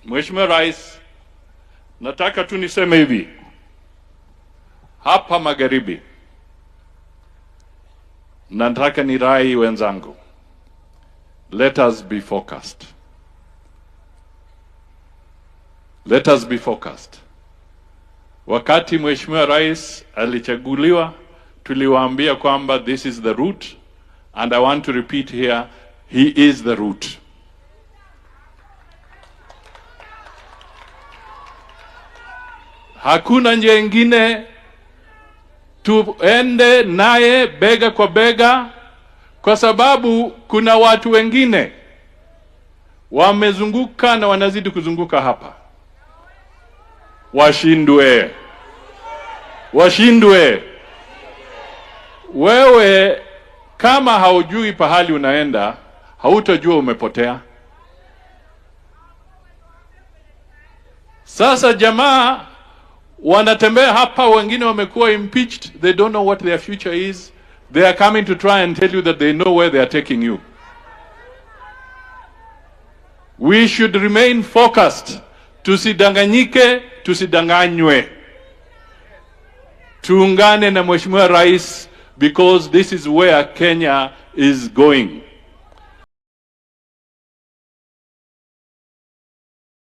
Mheshimiwa Rais, nataka tu niseme hivi, hapa magharibi, nataka ni rai wenzangu, let us be focused. Let us be focused. Wakati Mheshimiwa Rais alichaguliwa, tuliwaambia kwamba this is the route and I want to repeat here, he is the route. Hakuna njia ingine, tuende naye bega kwa bega, kwa sababu kuna watu wengine wamezunguka na wanazidi kuzunguka hapa. Washindwe, washindwe. Wewe kama haujui pahali unaenda, hautajua umepotea. Sasa jamaa wanatembea hapa, wengine wamekuwa impeached, they don't know what their future is. They are coming to try and tell you that they know where they are taking you. We should remain focused. Tusidanganyike, tusidanganywe. Tuungane na Mheshimiwa Rais because this is where Kenya is going.